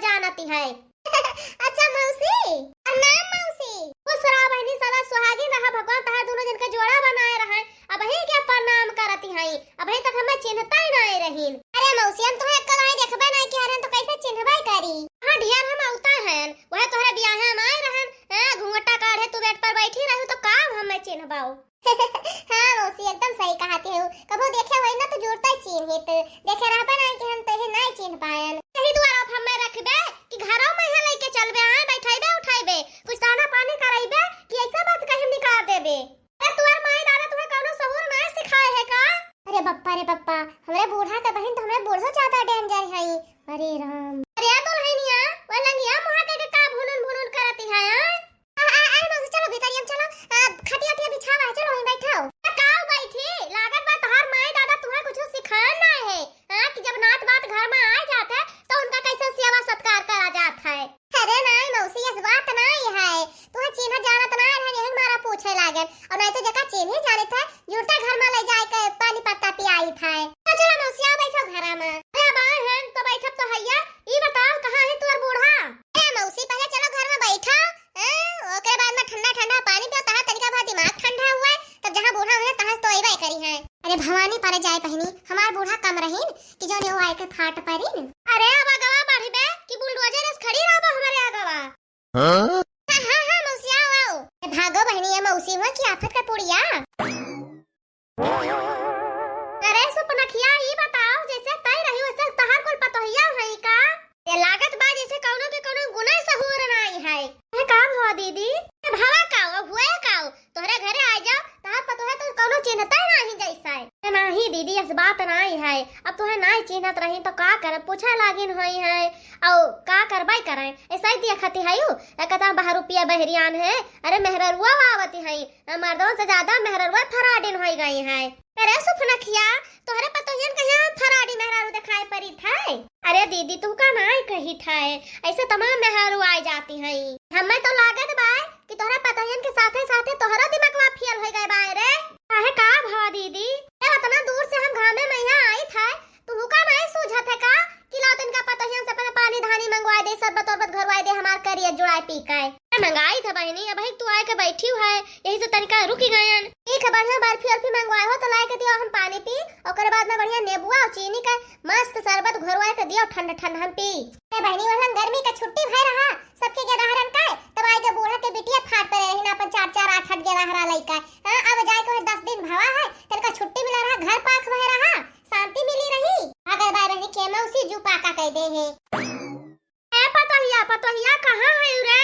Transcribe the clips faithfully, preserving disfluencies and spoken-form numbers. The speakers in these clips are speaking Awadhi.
जानती है। अच्छा मौसी, प्रणाम मौसी। खुश रहा बहिनी, सदा सुहागिन रहा, भगवान तहार दुनो जन के जोड़ा बनाए रहे। अबही के प्रणाम करती हई, अबही तक हमें चिन्हता ही नाहीं रहीन। अरे मौसी, हम तोहे एक्का दाईं देखबे नाहीं किहे रहन, तो कैसे चिन्हबे करी? हाँ ढेर हम अवता हन, वह तोहरे बियाहे में आए रहन, हाँ, घूंघटा काढ़े तू बेड पर बैठी रहू, तो का हमें चिन्हबाऊ? हाँ मौसी, एकदम सही कहती हो। कबो देखे होई ना तो जुरते चिन्हित। देखे रहबे नाहीं कि हम तोहे नाहीं चिन्ह पायन। यही दुआर अब हमें रखबे कि घरों में यहाँ लेके चलबे, हाँ, बैठाइबे, उठाइबे, कुछ दाना पानी कराइबे कि ऐसा बात कहीं निकाल देबे? अरे तुहार माई दादा तुहे कौनो सहूर नाहीं सिखाए है का? अरे बप्पा रे बप्पा, हमरे बूढ़ा के बहिन तो हमरे बूढ़ो ज्यादा danger है। अरे राम। अरे दुल्हनिया, वह लंगिया मुहा के का भुनुन भुनुन करती है, हाँ? आ, आ, अरे मौसी, चलो भीतरिया में चलो, आ, खटिया उटिया बिछावा है, चलो वहीं बैठो। आ, काऊ बैठी? लागत बा तोहार माई दादा तुहे कुछ सिखान नाहीं है, हाँ, कि जब नात बात घर में आ जात है, तो उनका कैसे सेवा सत्कार करा जात है। अरे नाहीं मौसी, यस बात नाहीं है, तुहे चिन्ह जानत नाहीं है, यही मारा पूछे लागन, और नाहीं तो जेका चिन्ह ही जानत है, जुरता घर में ले जाए के पानी पत्ता पियाई था। तो चलो मौसी, आओ बैठो घरा में। अरे अब आए हैं तो बैठब तो हैया, ई बताओ कहाँ है तुहार बूढ़ा? अरे मौसी, पहले चलो घर में बैठो, हैं? ओकरे बाद में ठंडा ठंडा पानी पियो, तहाँ तनिका बहुत दिमाग ठंडा हुआ है, तब जहाँ बूढ़ा हुए तहाँ तो अइबे करी है। अरे भवानी परे जाए बहिनी, हमार बूढ़ा कम रहीन कि जौन यो आए के फाट परिन। अरे अब अगवा बढ़बे कि बुलडोजर अस खड़ी रहबो हमारे अगवा। हाँ? हाँ, हाँ, हाँ, मौसी, आओ, आओ। ए, भागो बहिनी, ये मौसी हुआ कि आफत का पुड़िया। अरे सुपनखिया, ई बताओ, जैसे तय रही वैसे तहार कुल पतोहिया है का? ये लागत बा जैसे कौनो के कौनो गुना सहूर नाई है। ए, का भवा दीदी? ए, भवा का हो, हुए का हो? तोहरे घरे आ जाओ, तहार पतोहे तो कौनो चिन्हता ही नाहीं जैसा है। ए, नाहीं दीदी, यस बात नाहीं है। अब तोहे नाहीं चिन्हत रही तो का करब, पूछे लागिन होई है। औ का करबै करै, ऐसा ही दिया खाती है यू। कहता बाहर रुपया बहरियान है, अरे मेहररुआ आवती है, मर्दों से ज्यादा मेहररुआ फराडिन होई गई है। अरे सुपनखिया, तोहरे पतोहियन के यहाँ फराडी मेहरारू दिखाई पड़ी था? अरे दीदी, तू का नाई कही था, ऐसे तमाम मेहरारू आए जाती हैं। हमें तो लागत बा कि तोहरे पतोहियन के साथे साथे तोहरा दिमागवा फेल हो गए बा रे। काहे का भवा दीदी? ए, इतना दूर से हम घामे में यहाँ आई था, तू का नाई सूझत है का कि लाओ तनिका पतोहियन से अपने पानी धानी मंगवाए दे, शरबत उरबत घरवाए दे, हमार करिया जुड़ाए पी के। ए, मंगाई था बहिनी, अबही तू आए के बैठी है, यही से तनिका रुकी गयन। ठीक है, बढ़िया बर्फी उर्फी मंगवाए हो तो लाए के दियो, हम पानी पी, ओकरे बाद में बढ़िया नेबुआ और चीनी का मस्त शरबत घरवाए के दियो, ठंड ठंड हम पी। ए बहिनी, वहलन गर्मी का छुट्टी भय रहा, सबके गे रहरन का, तब आए के बूढ़ा के बिटिया फाट पड़े रही ना, अपन चार चार आठ आठ गे रहरा लइका। हाँ, अब जाए के दस दिन भवा है, तनिका छुट्टी मिला रहा, घर पाख भय रहा, शांति मिली रही। अगर बाय बहिनी के मौसी जू पाका कह दे है। ए पतोहिया, पतोहिया कहाँ है रे?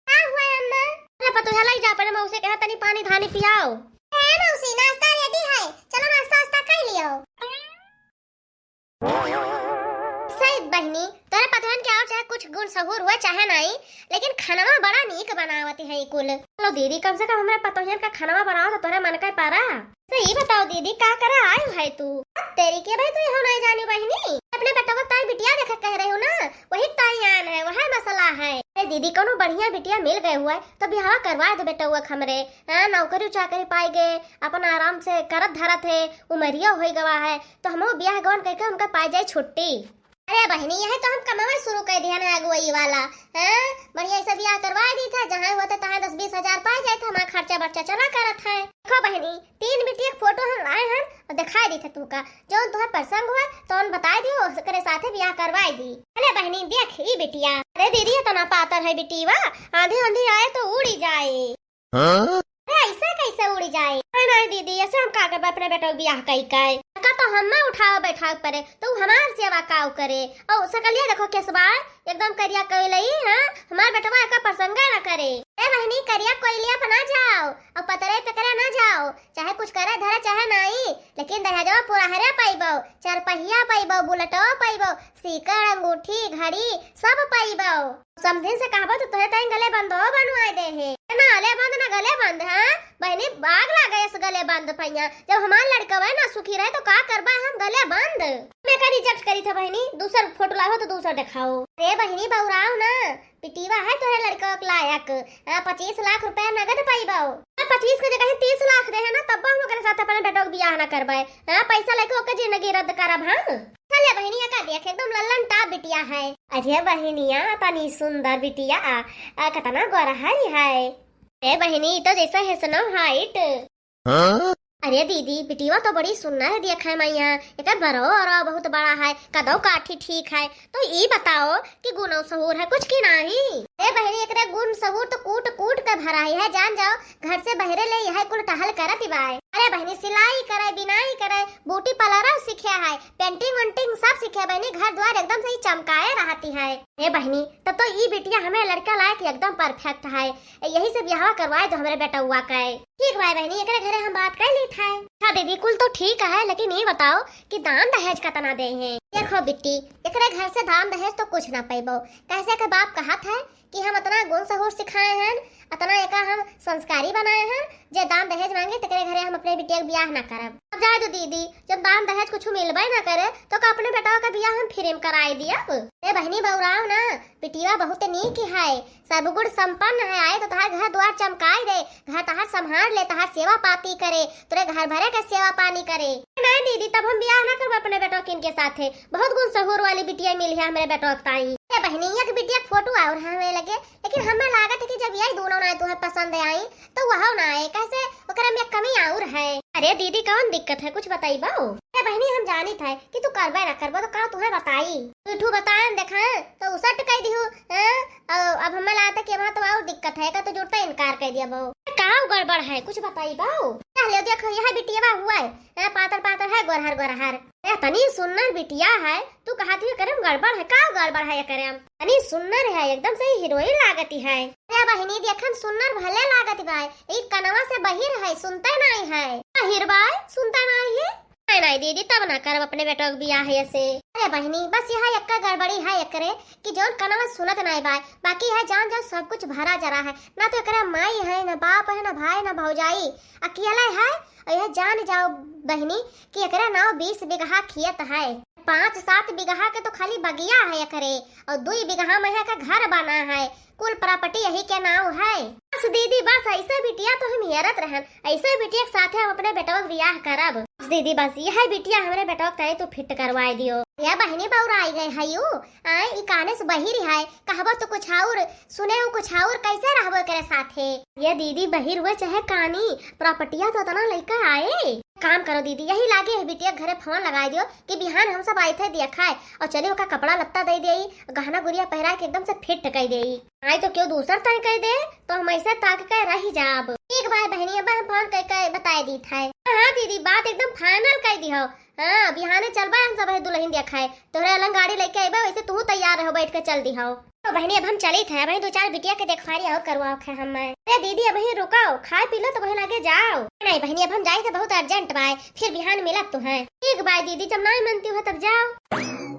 का हुआ अम्मा? अरे पतोहिया, लाई जा अपने मौसी के यहाँ तनी पानी धानी पियाओ। ए मौसी, नाश्ता ready है, चलो नाश्ता वास्ता कर लियो। सही बहिनी, तोरे पतोहन के और चाहे कुछ गुण सहूर हुआ चाहे नाई, लेकिन खानवा बड़ा नीक बनावत है कुल। चलो दीदी, कम से कम हमरा पतोहन का खानवा बनाओ तो तोरे मन का पारा। तो ई बताओ दीदी, का करे आयु है तू? अब तेरी के भाई, तू हो नहीं जानी बहिनी, अपने बेटवा ताई बिटिया देखे कह रहे हो ना, वही ताई आन है, वह मसला है। अरे दीदी, कोनो बढ़िया बिटिया मिल गए हुआ है तो बिहावा करवा दे बेटवा हमरे। हाँ, नौकरी चाकरी पाई गए, अपन आराम से करत धरत है, उमरिया हो गवा है, तो हमहू बियाह गवन करके उनका पाई जाए छुट्टी। अरे बहिनी, यह तो हम कमावे शुरू कर दिया ना अगुवाई वाला। हाँ, बढ़िया से बियाह करवा दी था, जहाँ होते तहाँ दस बीस हजार पाए जाए तो हमारा खर्चा बर्चा चला करत है। देखो बहिनी, तीन बिटिया के फोटो हम लाए हैं और दिखाई दी थे तू का, जो तुम्हें पसंद हुआ तो हम बताई दी, ओकरे साथे बियाह करवाई दी। अरे बहिनी, देख ई बिटिया। अरे दीदी, ये तो ना पातर है बिटीवा, आंधी आंधी आए तो उड़ी जाए। हाँ? अरे ऐसे कैसे उड़ी जाए? नहीं, नहीं दीदी, ऐसे हम का करबे अपने बेटो के बियाह कई के? का तो हमें उठाओ बैठाओ परे, तो हमार सेवा काऊ करे? और सकलिया देखो केसवा, एकदम करिया कोइलई, हाँ? हमार बेटवा एका प्रसंगे न करे। ए बहिनी, करिया कोइलिया पे ना जाओ और पतरे पे करे ना जाओ, चाहे कुछ करे धरे चाहे नाई, लेकिन दहेजवा पूरा हरे पाइबो, चार पहिया पाइबो, बुलेटो पाइबो, सीकड़, अंगूठी, घड़ी सब पाइबो। समधिन से कहबो तो तोहे ताई गले बंदो बनवाए दे है। ना गले बंद, ना गले बंद, हाँ? बहिनी, बाग लागे इस गले बंद पैया। जब हमार लड़कवा ना सुखी रहे तो का करबा हम गले बंद? मैं का reject करी था बहिनी, दूसर फोटो लाओ तो दूसर दिखाओ। अरे बहिनी, बौराओ ना, पिटीवा है तोरे लड़कवा के लायक। हाँ, पच्चीस लाख रुपया नगद पाइबो। अब पच्चीस के जगह तीस लाख देहे ना, तब हम ओकरे साथ अपने बेटवा के बियाह ना करबे। हाँ, पैसा लेके ओके जिंदगी रद्द करब हम। चले बहिनी, एका देख, एकदम लल्लन टाप बिटिया है। अरे बहिनिया, तनी सुंदर बिटिया, आ, आ, कतना गोरहरी है। ए बहिनी, ई तो जैसे है Snow White। हाँ? अरे दीदी, बिटिया तो बड़ी सुंदर है, देखा है मैया, एकर बरो और बहुत बड़ा है, कदौ काठी ठीक है। तो ई बताओ कि गुण और सहूर है कुछ की नाही? ए बहिनी, एकरे गुण सहूर तो कूट कूट के भरा ही है, जान जाओ, घर से बहरे ले यह कुल टहल करत ही बाय। अरे बहिनी, सिलाई करे, बिनाई करे, ब्यूटी पार्लर सीखे है, पेंटिंग वेंटिंग सब सीखे बहिनी, घर द्वार एकदम से ही चमकाए रहती है। ए बहिनी, तब तो ई बिटिया हमें लड़का लायक एकदम परफेक्ट है, यही से बियाह करवाए दो हमरे बेटउआ के। ठीक बाय बहिनी, एकरे घरे हम बात कर लेत है। हाँ दीदी, कुल तो ठीक है, लेकिन ई बताओ कि दान दहेज कतना देहे? देखो बिट्टी, एकरे घर से दान दहेज तो कुछ ना पैबो, कैसे के बाप कहत है कि हम अतना गुण सहूर सिखाए हैं, अतना एका हम संस्कारी बनाए हैं, जे दान दहेज मांगे तेकरे घरे हम अपने बिटिया के बियाह ना करब। अब जाए दो दीदी, जब दान दहेज कुछ मिलबे ना करे तो का अपने बेटवा का बियाह हम फ्री में कराए दियब? ए बहिनी बउराव ना, बिटिया बहुत नीक है, सब गुण संपन्न है, आए तो तहार घर द्वार चमकाए दे, घर तहार संभाल ले, तहार सेवा पाती करे, तोरे घर भरे के सेवा पानी करे। नहीं दीदी, तब हम बियाह ना करब अपने बेटवा किन के साथे, बहुत गुण सहूर वाली बिटिया मिली है हमरे बेटवा के ताई। ए बहिनी, एक बिटिया के फोटो और हमें लगे, लेकिन हमें लागत है कि जब यही दोनों ना तुहे पसंद आई तो वह ना आए, कैसे ओकरा में कमी और है। अरे दीदी, कौन दिक्कत है, कुछ बताई बाऊ? ए बहिनी, हम जानित है कि तू करबे ना करबो तो का तुहे बताई? तू ठू बताए देखा तो उसट कह दिहू, हैं? और अब हमें लागत है कि वहाँ तो और दिक्कत है, का तो जुड़ता इनकार कर दिया बाऊ। का गड़बड़ है, कुछ बताई बाऊ? पहले देखो यह बिटिया हुआ है, हैं? पातर पातर है, गोरहर गोरहर। ए, तनी सुन्नर बिटिया है, तू कहत ही एकरे में गड़बड़ है, का गड़बड़ है एकरे में? तनी सुन्नर है, एकदम से हीरोइन लागती है। अरे बहिनी, देखन सुन्नर भले लागत बा, ई कनवा से बहिर है, सुनते नहीं है। बहिर बा, सुनते नहीं है। नहीं, नहीं दीदी, तब ना करब अपने बेटवा के बियाह ऐसे। अरे बहिनी, बस यह एक्का गड़बड़ी है एकरे कि जौन कनवा सुनत नहीं बा, बाकी है जान जाओ सब कुछ भरा जरा है। ना तो एकरे माई है, ना बाप है, ना भाई, ना भौजाई, अकेला है। और यह जान जाओ बहिनी कि एकरे नाव बीस बीघा खेत है, पाँच सात बीघा के तो खाली बगिया है एकरे, और दुई बीघा में है का घर बना है, कुल प्रॉपर्टी यही के नाव है। बस दीदी बस, ऐसे बिटिया तो हम हेरत रहन, ऐसे बिटिया के साथे हम अपने बेटवा के बियाह करब। बस दीदी बस, यह बिटिया हमरे बेटवा के ताई तू फिट करवाए दियो। या बहिनी बउराई गए है यू, आए ई काने से बहिर है, कहबो तो कुछ और, सुने हो कुछ और, कैसे रहबो एकरे साथे? ये दीदी बहिर हुए चाहे कानी, प्रॉपर्टिया तो इतना लइका आए। काम करो दीदी, यही लागे है बिटिया घरे फोन लगाए दियो कि बिहान हम सब आए थे दिया खाए, और चलिए ओका कपड़ा लत्ता दे देई, गहना गुरिया पहरा के एकदम से फिट कर देई। आई तो क्यों दूसर तय कर दे, तो हम ऐसे ताक के रह जाब। ठीक बाय बहनी, अब हम फोन कर के बताए दी था। हाँ दीदी, बात एकदम फाइनल कर दी हो। हाँ, बिहाने चलबे हम सब दुल्हन देखाए। तोहरे अलग गाड़ी लेके अइबे, वैसे तू तैयार रहो, बैठ के चल दिहो। तो बहनी, अब हम चलित है, वही दो चार बिटिया के देखवारी और करवाओ है हम। अरे दीदी, अब वहीं रुको, खाए पी लो तो वहीं लगे जाओ। नहीं बहनी, अब हम जाइत है, बहुत अर्जेंट बाय, फिर बिहान मिलब तू है। ठीक बाय दीदी, जब नहीं मनती हो तब जाओ।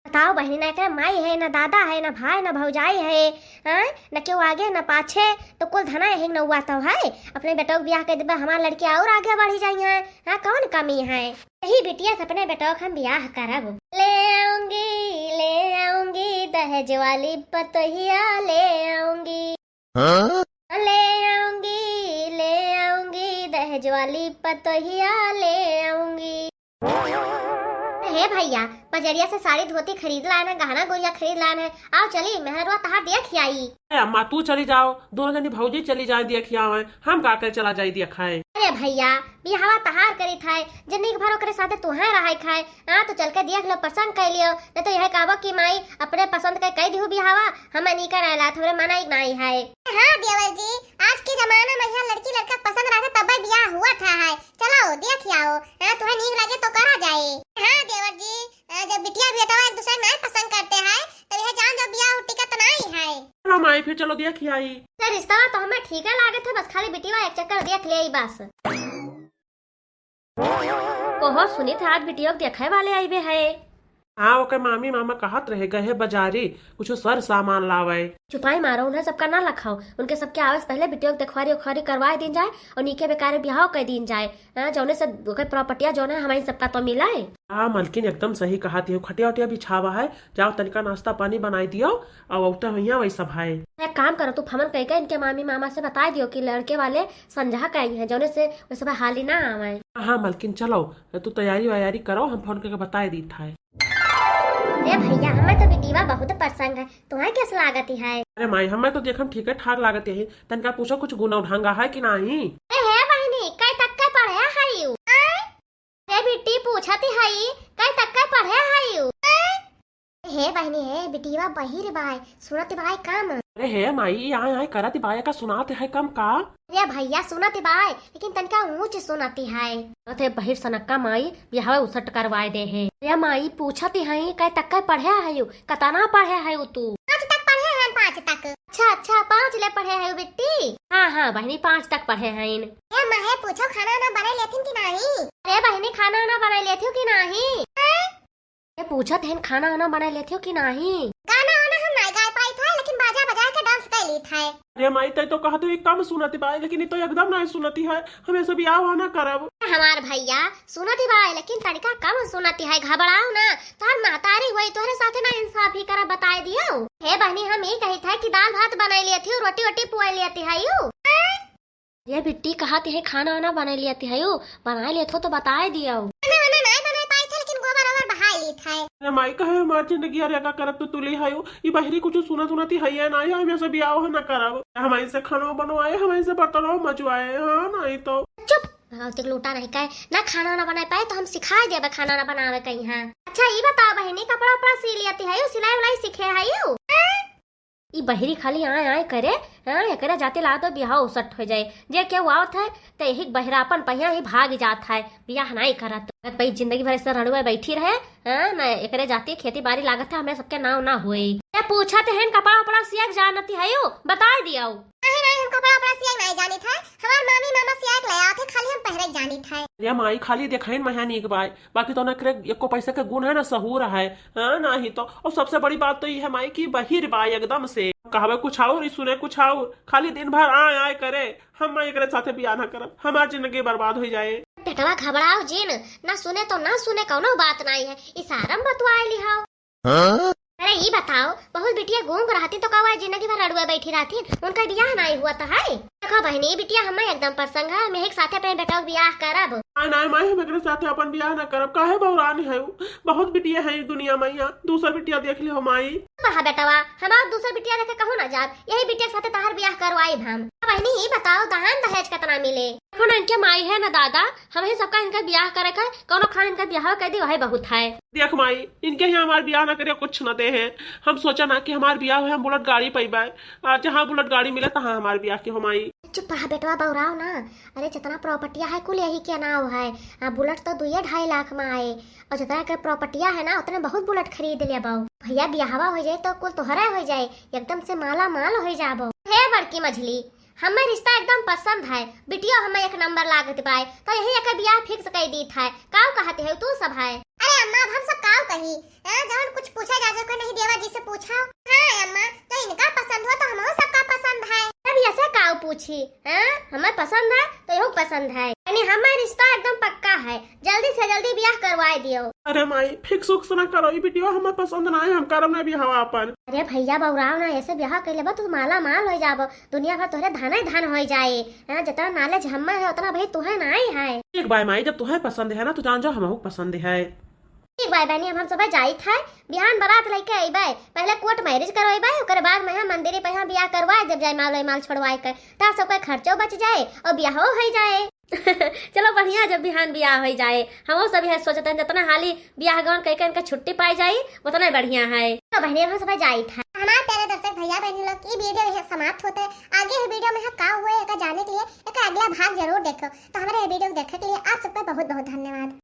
बताओ बहिनी, ना एकरे माई है, ना दादा है, ना भाई, ना भौजाई है, हैं? ना केहू आगे, ना पाछे, तो कुल धना यही नौआ तो है। अपने बेटो के बियाह कर देबे, हमार लड़की और आगे बढ़ी जाई है। हाँ, कौन कमी है? यही बिटिया से अपने बेटो के हम बियाह करब। ले आऊंगी, ले आऊंगी दहेज वाली पतोहिया, ले आऊंगी। हाँ? ले आऊंगी, ले आऊंगी दहेज वाली पतोहिया, ले आऊंगी। हे भैया, बजरिया से साड़ी धोती खरीद लान है, गहना गुरिया खरीद लान है, आओ चली, मेहरवा तहार देख आई। ए अम्मा, तू चली जाओ, दोनों जनी भौजी चली जाए देख आवे, हम का करे चला जाई देखाए। अरे भैया, बियाहवा तहार करी था, जनी के भर ओकरे साथे तुहे रहे खाए, हाँ तो चल के देख लो, पसंद कर लियो, नहीं तो यह कहबो कि माई अपने पसंद के कह दिहू बियाहवा, हम नहीं कराए ला, थोड़े मना ही नहीं है। हाँ देवर जी, आज के जमाना में यहाँ लड़की लड़का पसंद रहे तब बियाह हुआ था है। चलो देख आओ, हाँ, तुम्हें नीक लगे तो करा जाए। हाँ देवर जी, हाँ, जब बिटिया बेटवा एक दूसरे नहीं पसंद करते हैं, तब यह जान जाओ बियाह टिकत नहीं है। चलो माई, फिर चलो देख आई। सर, रिश्ता तो हमें ठीक है लागत है, बस खाली बिटिया एक चक्कर देख ले आई बस। कहो सुनित है, आज बिटिया के देखे वाले आईबे है। हाँ, ओकर मामी मामा कहत रहे, गए बजारी कुछ सर सामान लावे। चुपाई मारो, उन्हें सबका ना लखाओ, उनके सबके आवे से पहले बिटिया के देखवारी उखवारी करवाए दीन जाए और नीके बेकारे बियाह कर दीन जाए। हाँ, जौने से ओकर प्रॉपर्टिया जौन है, हमही सबका तो मिला है। हाँ मलकिन, एकदम सही कहत हियो, खटिया उटिया बिछावा है, जाओ तनिका नाश्ता पानी बनाई दियो, और औते हुइया वही सब है। एक काम करो, तू फोन कइके इनके मामी मामा से बताई दियो कि लड़के वाले संझा के आई हैं, जौने से वही सब हाली ना आवे। हाँ मलकिन, चलो तू तैयारी वैयारी करो, हम फोन करके बताई दीत है। ए भैया, हमें तो बिटिया बहुत पसंद है, तुम्हें कैसे लागत है? अरे माई, हमें तो देखम ठीक ठाक लागत है, तनिका पूछो कुछ गुण ढंगा है कि नहीं? ए हे बहिनी, कै तक के पढ़े हयू? आय? रे बिट्टी पूछत हई, कै तक के पढ़े हयू? आय? हे बहिनी, हे बिटिया बहिर बाय, सुनत बाय काम। अरे हे माई, आय आय करत बाय का सुनात है कम का? रे भैया सुनत बाय, लेकिन तनका ऊंच सुनत है। अरे बहिर सनक्का माई, बियाह उसट करवाए दे है। रे माई पूछत हई, कै तक के पढ़े हयू? कतना पढ़े हयू तू? पाँच तक पढ़े हैं, पाँच तक। अच्छा, अच्छा, पाँच ले पढ़े है बिट्टी? हाँ, हाँ, बहिनी, पाँच तक पढ़े हैं। ए माँ, हे पूछो, खाना वाना बनाई लेथिन कि नाही? अरे बहिनी, खाना वाना बनाई लेथियो कि नाही? हैं? ये पूछत हैं, खाना वाना बनाई लेथियो कि नाही? गाना वाना हम नाही गाय पाइत है, लेकिन बाजा बजा के डांस कर लीत है। अरे माई, तै तो कहत हो एक कम सुनती बाय, लेकिन ये तो एकदम नाही सुनती है। हम ऐसे बियाह ना करब। हमार भैया, सुनती बाय, लेकिन तनिका कम सुनती है, घबराओ ना। तोहर महतारी होई, तोहरे साथे ना इंसाफी करब, बताए दियो। हे बहनी, हम ई कहित है कि दाल भात बनाई लियत ही, रोटी वोटी पुआई लियत है यू। ये बिट्टी कहत है खाना वाना बनाई लियत है यू, बनाई लेत हो तो बताए दियो। खाना वाना नाय बनाई पाई थे, लेकिन गोबर ओबर बहाई लीत है। अरे माई, कहे हमार जिंदगी अरे का करब तो तुली है यू, ई बहरी कुछ सुनत उनत ही है ना, हम ऐसे बियाह ना करब। हमारे से खाना बनवाए, हमारे से बर्तन मजवाए, हाँ नहीं तो। चुप। भगवती के लोटा नहीं कहे, ना खाना ना बनाए पाए तो हम सिखाए देबे खाना ना बनावे कहीं। हाँ, अच्छा, ई बताओ बहिनी, कपड़ा उपड़ा सी लियती है यू, सिलाई उलाई सीखे है यू? ई बहिरी खाली आए आए करे, हाँ, एकरे जाते ला तो बियाह उसट हो जाए। जे केहू आवत है, तो यही बहिरापन पहिया ही भाग जात है, बियाह नहीं करत। भाई जिंदगी भर ऐसे रड़ुआ बैठी रहे, हाँ, ना एकरे जाती खेती बाड़ी लागत है, हमें सबके नाव ना होए। ये पूछत हैं, कपड़ा उपड़ा सिया के जानती है यू, बताए दियो। नहीं, नहीं, हम कपड़ा उपड़ा सिया के नहीं जानित है, हमार मामी मामा सिया के ले आवत है, खाली हम पहरे के जानित है। ये माई खाली देखाइन महा नीक बाय, बाकी तो ना करे एको पैसा के गुण है ना सहूर है, हाँ, नहीं तो। और सबसे बड़ी बात तो ये है माई कि बहिर बाय एकदम से, कहवे कुछ और, ई सुने कुछ और, खाली दिन भर आए आए करे। हम माई एकरे साथे बियाह ना करब, हमार जिंदगी बर्बाद हो जाए। बेटवा घबराओ जिन, ना सुने तो ना सुने, कौनो बात नहीं है, इशारा में बतवाए लिहाओ। हाँ? अरे ई बताओ, बहुत बिटिया गूंग रहती तो का हुआ, जिंदगी भर रड़ुआ बैठी रहती, उनका बियाह नहीं हुआ तो है। देखो बहनी, बिटिया हमें एकदम पसंद है, हम एक साथे अपने बेटा के बियाह करब। नहीं, नहीं माई, हम एकरे साथे अपन बियाह ना करब, काहे बौरान है, बहुत बिटिया है दुनिया में, यहाँ दूसर बिटिया देख लियो माई। कहा बेटवा, हमार दूसर बिटिया देखे कहूँ ना जाब, यही बिटिया के साथे तहार बियाह करवाई हम। बहनी ई बताओ, दहान दहेज कितना मिले? देखो ना, इनके माई है ना दादा, हम ही सबका इनका बियाह करे का, कौनो खान इनका बियाह कर दी, वही बहुत है। देख माई, इनके यहाँ हमार बियाह ना करे, कुछ न दे हैं। हम सोचा ना कि हमार बियाह है, हम बुलेट गाड़ी पैबे, आ, जहाँ बुलेट गाड़ी मिले, तहाँ हमार बियाह के हो माई। चुप रहा बेटवा, बौराओ ना। अरे, जितना प्रॉपर्टिया है, कुल यही के नाव है। आ, बुलेट तो दुइये ढाई लाख में आए, और जितना के प्रॉपर्टिया है ना, उतने बहुत बुलेट खरीद लेबो। भैया, बियाहवा हो जाए तो कुल तोहरा हो जाए, एकदम से माला माल हो जाबो। हे बड़की मझली, हमें रिश्ता एकदम पसंद है, बिटिया हमें एक नंबर लागत बाय, तो यही एक बियाह फिक्स कर दीत है। काऊ कहते हो तू सब है? अरे अम्मा, अब हम सब काऊ कही? हाँ, जवन कुछ पूछा जा सके नहीं देवा जी से पूछा। हाँ अम्मा, तो इनका पसंद हो तो हमहू सबका पसंद है। अब ऐसे काऊ पूछी? हाँ, हमें पसंद है तो यहू पसंद है, यानी हमें रिश्ता एकदम पक्का है, जल्दी से जल्दी बियाह करवाए दियो। अरे माई, फिक्स उक्स ना करो, ई बिटिया हमें पसंद ना है, हम करब ना बियाह अपन। अरे भैया बौराव ना, ऐसे बियाह कर लेबा तो माला माल हो जाबो, दुनिया भर तोहरे धन ही धन हो जाए। हाँ, जितना नॉलेज हमें है उतना भाई तुहे ना ही है। ठीक बाय माई, जब तुहे पसंद है ना तो जान जाओ हमहू पसंद है। ठीक बाय बहनी, अब हम सब जाइत है, बिहान बारात लेके अइबे, पहले कोर्ट मैरिज करवाइबे, ओकरे बाद में हम मंदिर पे यहाँ बियाह करवाए देब, जयमाल वयमाल छोड़वाए के, तार सबके खर्चो बच जाए और बियाहो हो जाए। चलो बढ़िया, जब बिहान बियाह हो जाए, हमहू सब यह सोचते हैं जितना हाली बियाह गवन कह के इनका छुट्टी पाई जाए, उतना बढ़िया है। तो बहनी, हम सब जाइत है। हमारे प्यारे दर्शक भैया बहनी लोग, ये वीडियो यहाँ समाप्त होते हैं। आगे ही वीडियो में हम का हुए एका जाने के लिए एक अगला भाग जरूर देखो। तो हमारे ये वीडियो को देखने के लिए आप सबका बहुत बहुत धन्यवाद।